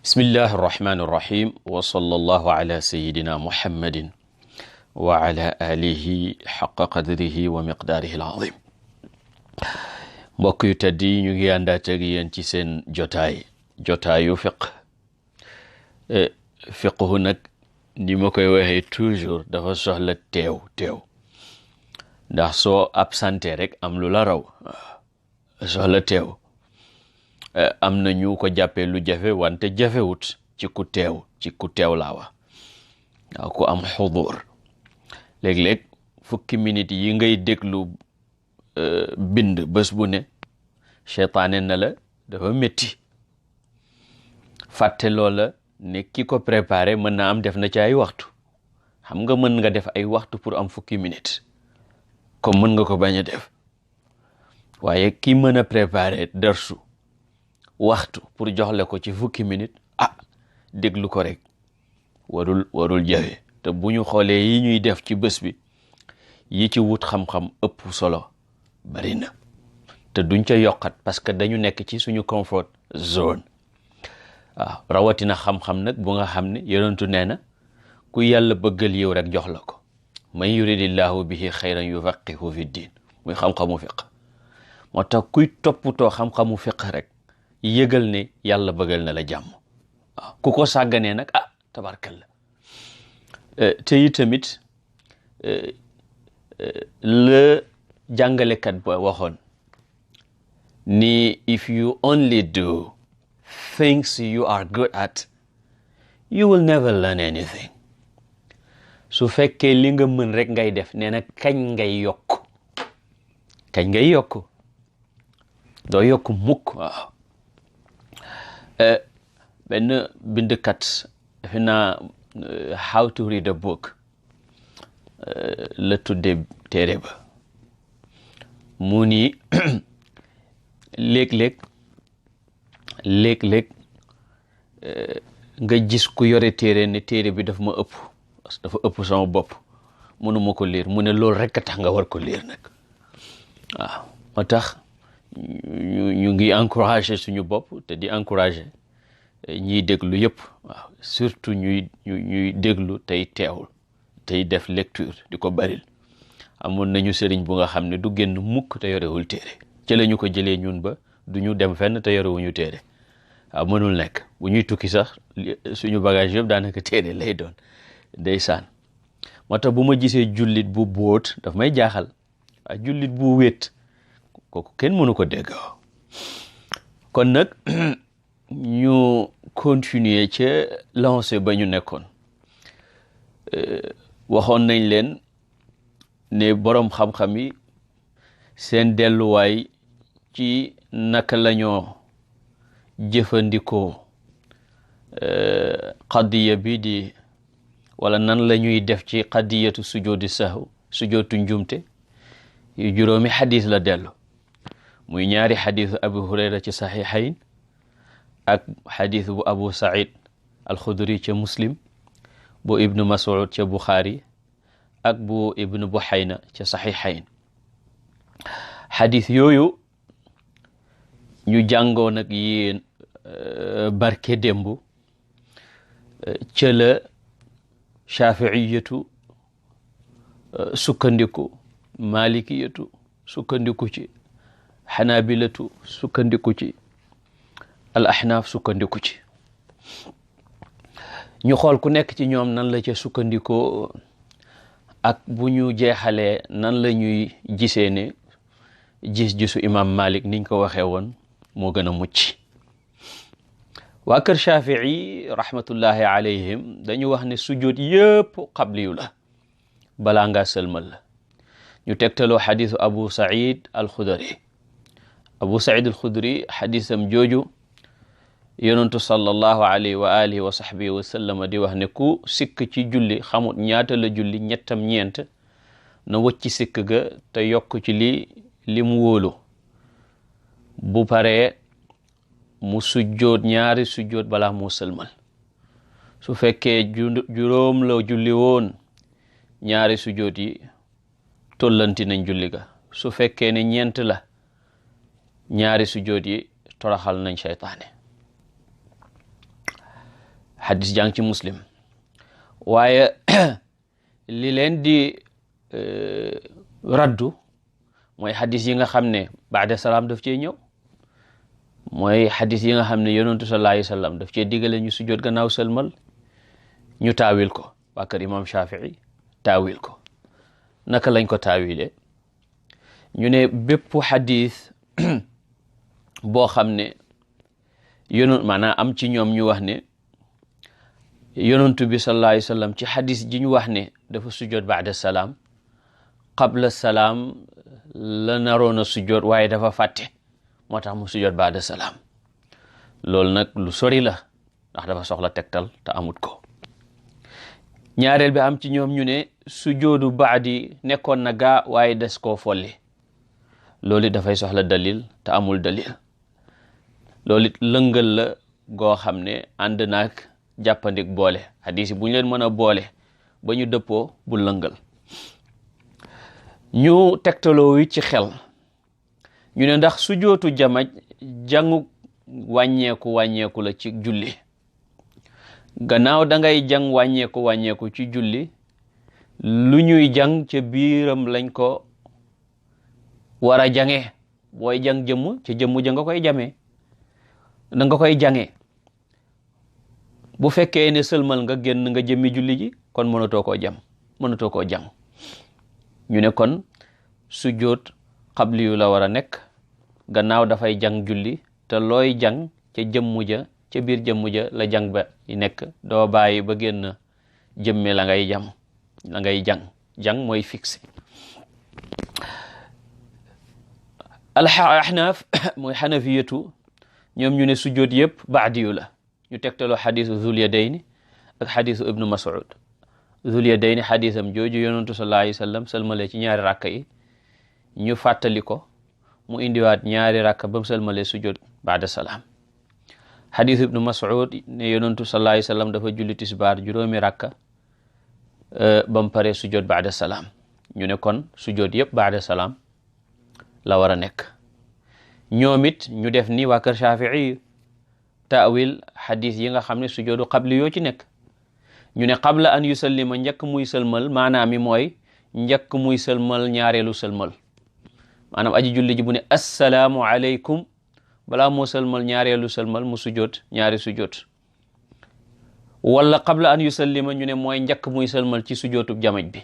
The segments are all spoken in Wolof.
bismillahi irrahmani irrahim wa sallallahu ala sayidina muhammadin wa ala alihi xaqa qadrihi wa miqdaarihi alazim. mbokk yu tedd yi ñu ngi àndaat ak yéen ci seen jotaayu fiqh. fiqhu nag ni ma koy waxee toujours dafa soxla teew ndax soo absenté rek am lu la raw soxla teew. am na ñu ko jàppee lu jafe wante jafewut ci ku teew laa wax waaw ku am xudur. léeg-léeg fukki minutes yi ngay déglu bind bés bu ne seytaane na la dafa métti fàtte loola ne ki ko préparé mën na am def na ci ay waxtu. xam nga mën nga def ay waxtu pour am fukki minutes comme mën nga ko bañ a def waaye ki mën a préparé darsu waxtu pour jox la ko ci fukki minutes déglu ko rek warul jafe. te bu ñu xoolee yi ñuy def ci bés bi yi ci wut xam-xam ëpp solo bari na te duñ ca yokkat parce que dañu nekk ci suñu comfort zone. waaw rawatina xam-xam nag bu nga xam ne yonentu nee na ku yàlla bëggal yow rek jox la ko man yuridillahu bihi xayran yufaqihu fi diin muy xam-xamu fiq. moo tax kuy toppatoo xam-xamu fiq rek yëgal ne yàlla bëggal na la jàmm. waaw ku ko sàgganee nag tabarkalla. te yi tamit la jàngalekat ba waxoon ni if you only do things you are good at you will never learn anything. su fekkee li nga mën rek ngay def nee na kañ ngay yokk doo yokk mukk. waaw benn bindkat defe naa how to read a book la tudde téere ba mu ni léeg-léeg nga gis ku yore téere ne téere bi daf ma ëpp parce que dafa ëpp sama bopp mënuma ko lire mu ne loolu rek a tax nga war ko lire nag. waaw moo tax ñu ngi encourager suñu bopp te di encourager ñiy déglu yëpp. waaw surtout ñuy déglu tey teewul tey def lecture di ko baril. amoon nañu sëriñ bu nga xam ne du génn mukk te yorewul téere ci la ñu ko jëlee ñun ba du ñu dem fenn te yorewuñu téere. waaw mënul nekk bu ñuy tukki sax suñu bagage yëpp daanaka téere lay doon ndeysaan. moo tax bu ma gisee jullit bu bóot daf may jaaxal. waaw jullit bu wéet kooku kenn mënu ko dégg. kon nag ñu continuer ca lancé ba ñu nekkoon. waxoon nañ leen ne boroom xam-xam yi seen delluwaay ci naka lañoo jëfandikoo qadiya bi di wala nan la ñuy def ci qadiyatu sujudi sahw sujootu njumte yu juróomi xadis la dellu muy ñaari xadisu abu hurayra ci saxiixayn ak xadis bu abu said alxudri ca muslim bu ibnu mas'ud ca buxaari ak bu ibnu buxayna ca saxiixayn. xadis yooyu ñu jàngoon ak yéen barke démb ca la shafi'iyatu sukkandiku, malikiyatu sukkandiku ci, xanabilatu sukkandiku ci, al ahnaaf sukkandiku ci. ñu xool ku nekk ci ñoom nan la ca sukkandikoo ak bu ñu jeexalee nan la ñuy gisee ne gis-gisu imam Malik niñ ko waxee woon moo gën a mucc. waa kër Shafii rahmatullahi alayhim dañu wax ne sujjóot yëpp qabliyu la balaa ngaa sëlmal la. ñu tegtaloo xadisu Abu Saïd al-Khudri. Abu Saïd al-Khudri xadisam jooju yonentu sallallahu alayhi wa alihi wa sahbihi wa sallam di wax ne ku sikk ci julli xamut ñaata la julli ñettam ñeent na wëcc sikk ga te yokk ci li mu wóolu. bu paree mu sujjoot ñaari sujjoot balaa moo sëlmal. su fekkee juróom la julli woon ñaari sujjoot yi tollanti nañ julli ga. su fekkee ne ñeent la ñaari sujjoot yi toraxal nañ seytaane. xadis jàng ci muslim. waaye li leen di raddu mooy xadis yi nga xam ne baada salaam daf cee ñëw, mooy xadis yi nga xam ne yonentu sallallahu alayhi wa sallam daf cee digale ñu sujjoot gannaaw sëlmal, ñu taawil ko. waa kër imam Shafii taawil ko. naka lañ ko taawile? ñu ne bépp xadis boo xam ne maanaam am ci ñoom ñu wax ne yonentu bi sallallahu alayhi wa sallam ci xadis ji ñu wax ne dafa sujjoot baada salaam, qabla salaam la naroon a sujjoot waaye dafa fàtte, moo tax mu sujjoot baada salaam. loolu nag lu sori la ndax dafa soxla tegtal te amut ko. ñaareel bi am ci ñoom ñu ne sujjoodu baadi nekkoon na gaa waaye des koo folli, loolu dafay soxla dalil te amul dalil. loolu it lëngal la goo xam ne ànd naag jàppandik boole. hadis yi bu ñu leen mën a boole ba ñu dëppoo bu lëngal. ñu tegtaloo wi ci xel ñu ne ndax sujootu jamaj jàngu wàññeeku la ci julli. gannaaw da ngay jàng wàññeeku ci julli, lu ñuy jàng ca biiram lañ ko war a jàngee. booy jàng jëmm ca jëmm ja nga koy jamee, da nga koy jàngee. bu fekkee ne sëlmal nga génn nga jëmmi julli ji, kon mënatoo koo jàng. ñu ne kon sujjoot xabli yu la war a nekk, gannaaw dafay jàng julli, te looy jàng ca jëmmu ja, ca biir jëmmu ja la jàng ba nekk. doo bàyyi ba génn jëmme la ngay jàng mooy fixe. al-Ahnaaf mooy xanafiyatu, ñoom ñu ne sujjoot yëpp baadiyu la. ñu tegtaloo xadisu Zul Yadayni ak xadisu Ibnu Mas'ud. Zul Yadayni xadisam jooju yonentu sallallahu alayhi wa sallam sëlmale ci ñaari rakka yi, ñu fàttali ko mu indiwaat ñaari rakka ba mu sëlmale sujjoot baada salaam. xadisu Ibnu Mas'ud ne yonentu sallallahu alayhi wa sallam dafa julli tisbaar juróomi rakka ba mu pare sujjoot baada salaam. ñu ne kon sujjoot yëpp baada salaam la war a nekk. ñoom it ñu def ni waa kër Shafii taawil xadis yi nga xam ne sujoodu qabli yoo ci nekk. ñu ne qabla an yusallima, njëkk muy sëlmal, maanaam mi mooy njëkk muy sëlmal ñaareelu sëlmal. maanaam aji julli ji bu ne assalaamu aleykum, balaa moo sëlmal ñaareelu sëlmal mu sujoot ñaari sujoot. wala qabla an yusallima ñu ne mooy njëkk muy sëlmal ci sujootub jamaj bi,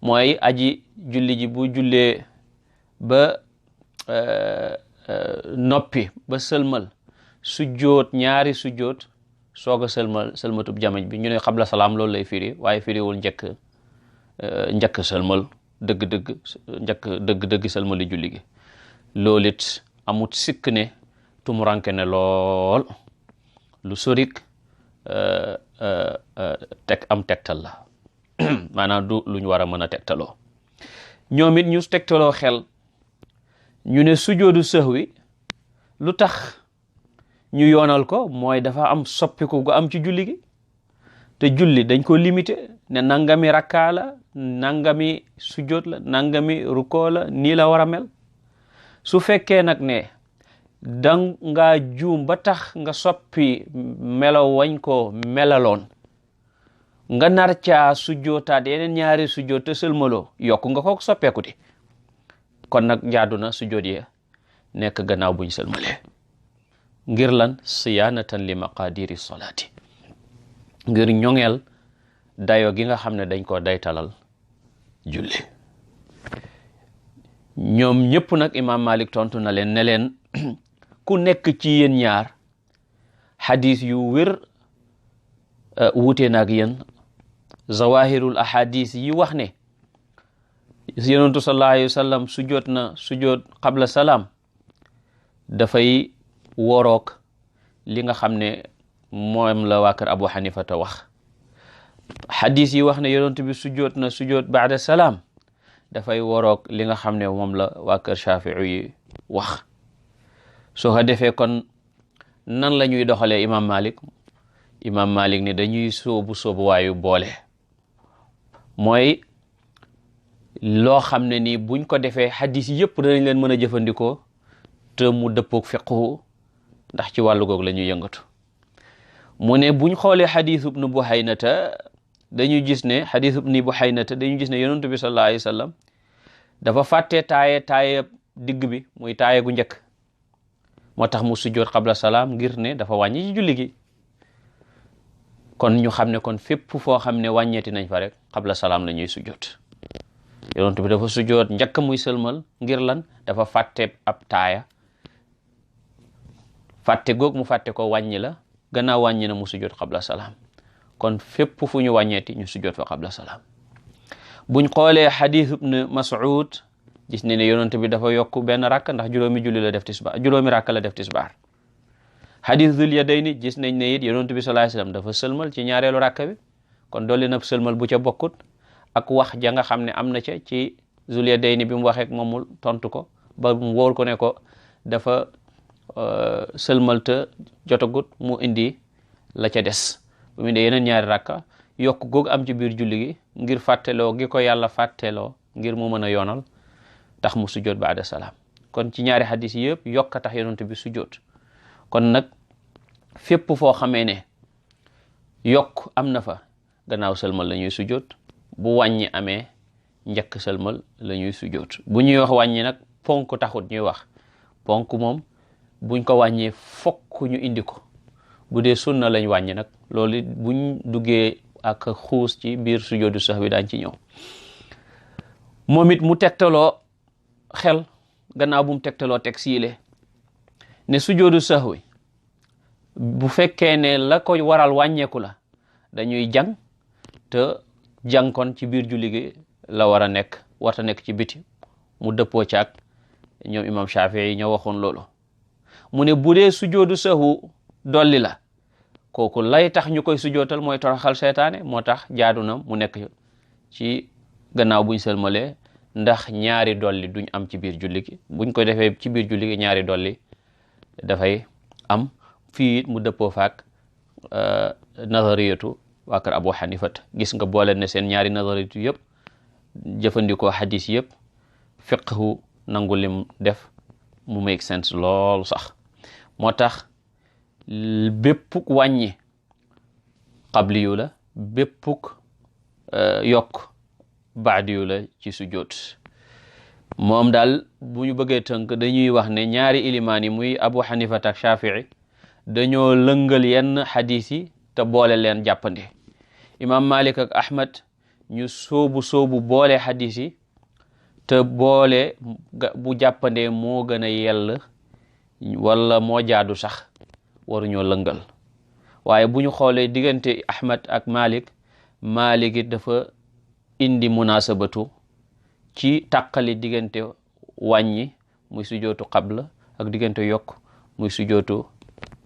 mooy aji julli ji bu jullee ba noppi ba sëlmal sujjoot ñaari sujjoot soog a sëlmatub jamaj bi. ñu ne xabla salaam loolu lay firi, waaye firiwul njëkk sëlmal dëgg sëlmali julli gi. loolu it amut sikk ne tumuranke ne lool, lu sorik am tegtal la maanaam du luñ war a mën a tegtaloo. ñoom it ñu tegtaloo xel ñu ne sujoodu sahwi lu tax ñu yoonal ko mooy dafa am soppiku gu am ci julli gi, te julli dañ ko limité ne nangami rakkaa la, nangami sujoot la, nangami rukoo la, nii la war a mel. su fekkee nag ne danga juum ba tax nga soppi melo wañ ko melaloon, nga nar caa sujootaat yeneen ñaari sujoot te sëlmaloo, yokku nga ko soppeekuti. kon nag jaadu na sujoot yi nekk gannaaw buñ sëlmalee. ngir lan? siyaanatan li maqadiri salaati, ngir ñoŋeel dayo gi nga xam ne dañ koo daytalal julli. ñoom ñëpp nag imam Malik tontu na leen ne leen ku nekk ci yéen ñaar xadis yu wér wuute na ak yéen. zawahirul ahadis yi wax ne yonentu sallallahu alayhi wa sallam sujoot na sujoot qabla salaam dafay woroog li nga xam ne moom la waa kër Abu Hanifa ta wax. xadis yi wax ne yonent bi sujoot na sujoot baada salaam dafay woroog li nga xam ne moom la waa kër Shafii yi wax. soo ko defee kon nan la ñuy doxalee imam Malik? imam Malik ne dañuy soobu waayu boole, mooy loo xam ne nii buñ ko defee xadis yëpp danañ leen mën a jëfandikoo te mu dëppoog fiqhu, ndax ci wàllu googu la ñuy yëngatu. mu ne buñ xoolee xadiisu ibnu Buhaynata dañu gis ne xadiisu ibnu Buhaynata dañu gis ne yonent bi sallallahu alayhi wa sallam dafa fàtte taaye digg bi muy taaye gu njëkk moo tax mu sujjoot qabla salaam ngir ne dafa wàññi ci julli gi. kon ñu xam ne kon fépp foo xam ne wàññeeti nañ fa rek qabla salaam la ñuy sujjoot. yonent bi dafa sujjoot njëkk muy sëlmal ngir lan dafa fàtte ab taaya, fàtte goog mu fàtte ko wàññi la, gannaaw wàññi na mu sujjoot qabla salaam. kon fépp fu ñu wàññeeti ñu sujjoot fa qabla salaam. buñ xoolee xadiis ibn Mas'ud gis ne ne yonent bi dafa yokk benn rakk ndax juróomi rakk la def tisbaar. xadiis Dul Yadayni gis nañ ne it yonent bi sallallahu alayhi wasallam dafa sëlmal ci ñaareelu rakk bi, kon dolli na sëlmal bu ca bokkut ak wax ja nga xam ne am na ca ci Dul Yadayni bi mu waxee moom mu tontu ko ba mu wóor ko ne ko dafa sëlmal te jotagut mu indi la ca des bu mu indi yeneen ñaari rakka yokk googu am ci biir julli gi ngir fàtteloo gi ko yàlla fàtteloo ngir mu mën a yoonal tax mu sujjoot baada salaam. kon ci ñaari xadis yëpp yokk a tax yonent bi sujjoot. kon nag fépp foo xamee ne yokk am na fa gannaaw sëlmal la ñuy sujjoot, bu wàññi amee njëkk sëlmal la ñuy sujjoot. bu ñuy wax wàññi nag ponk taxut ñuy wax, ponk moom buñ ko wàññee fokk ñu indi ko. bu dee sunna lañ wàññi nag loolu buñ duggee ak xuus ci biir sujjoodu sahwi daañ ci ñëw. moom it mu tegtaloo xel gannaaw bu mu tegtaloo teg siile ne sujjoodu sahwi bu fekkee ne la ko waral wàññeeku la dañuy jàng te jàng kon ci biir julli gi la war a nekk, warta nekk ci biti. mu dëppoo caag ñoom imam Shafii yi ñoo waxoon loolu. mu ne bu dee sujjoodu sahwi dolli la kooku lay tax ñu koy sujjootal mooy toroxal seytaane, moo tax jaadu na mu nekk ci gannaaw buñ sëlmalee, ndax ñaari dolli duñ am ci biir julli gi. buñ ko defee ci biir julli gi ñaari dolli dafay am. fii mu dëppoo faak nazariyatu waa kër Abu Hanifat, gis nga boole ne seen ñaari nazariyatu yëpp jëfandikoo hadis yëpp fiqhu nangu lim def mu make sense lool sax. moo tax béppuk wàññi qabliyu la, béppuk yokk baadiyu la ci sujjoot. moom daal bu ñu bëggee tënk dañuy wax ne ñaari ilimaan yi muy Abu Hanifa ak Shafii dañoo lëngal yenn xadis yi te boole leen jàppande. imam Malik ak Ahmad ñu soobu boole xadis yi te boole bu jàppande moo gën a yell wala moo jaadu sax, waruñoo lëngal. waaye bu ñu xoolee diggante Ahmad ak Malik it dafa indi munasabatu ci tàqali diggante wàññi muy sujootu qabla ak diggante yokk muy sujootu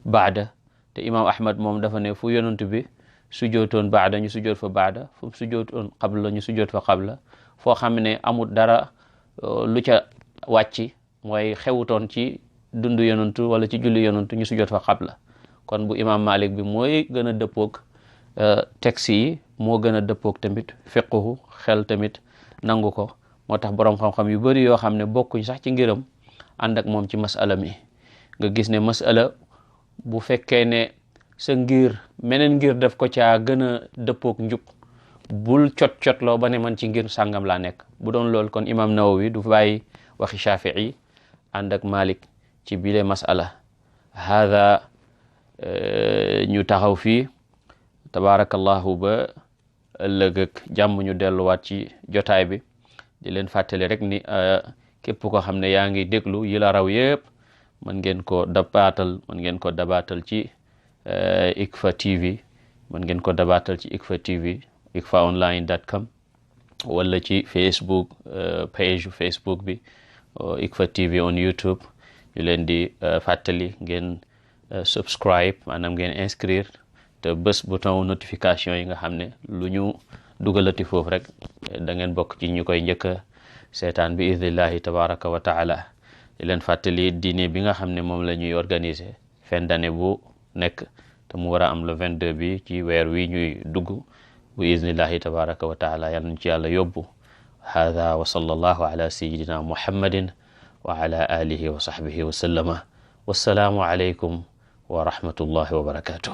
baada. te imam Ahmad moom dafa ne fu yonent bi sujootoon baada ñu sujoot fa baada, fu sujootoon qabla ñu sujoot fa qabla. foo xam ne amul dara lu ca wàcci mooy xewutoon ci dundu yonentu wala ci julli yonentu ñu sujoot fa qabla. kon bu imam Malik bi mooy gën a dëppoog texte yi, moo gën a dëppoog tamit fiqhu xel tamit nangu ko. moo tax boroom xam-xam yu bari yoo xam ne bokkuñ sax ci ngiram ànd ak moom ci masala mi. nga gis ne masala bu fekkee ne sa ngir meneen ngir def ko caa gën a dëppoog njub, bul cot-cotloo ba ne man ci ngir sàngam laa nekk. bu doon loolu kon imam Nawawi du bàyyi waxi Shafii ànd ak Malik ci bile masala. hada ñu taxaw fii tabarakallahu ba ëllëg ak jàmm ñu delluwaat ci jotaay bi. di leen fàttali rek ni képp koo xam ne yaa ngi déglu yi la raw yëpp mën ngeen ko dabaatal ci ICFA TV, mën ngeen ko dabaatal ci ICFA TV icfaonline.com wala ci Facebook page Facebook bi ICFA TV on YouTube. ñu leen di fàttali ngeen subscribe, maanaam ngeen inscrire te bés bouton notification yi nga xam ne lu ñu dugalati foofu rek da ngeen bokk ci ñu koy njëkk a seetaan bi idnillahi tabaraka wa taala. di leen fàttali dîner bi nga xam ne moom la ñuy organiser fin d'année bu nekk te mu war a am le 22 bi ci weer wi ñuy dugg bi idnillahi tabaraka wa taala. yal nañ ci yàlla yóbbu. hada wa sallallahu ala sayyidina muhammadin wa ala alihi wa sahbihi wa sallama. wassalaamu alaykum wa rahmatullahi wa barakatuh.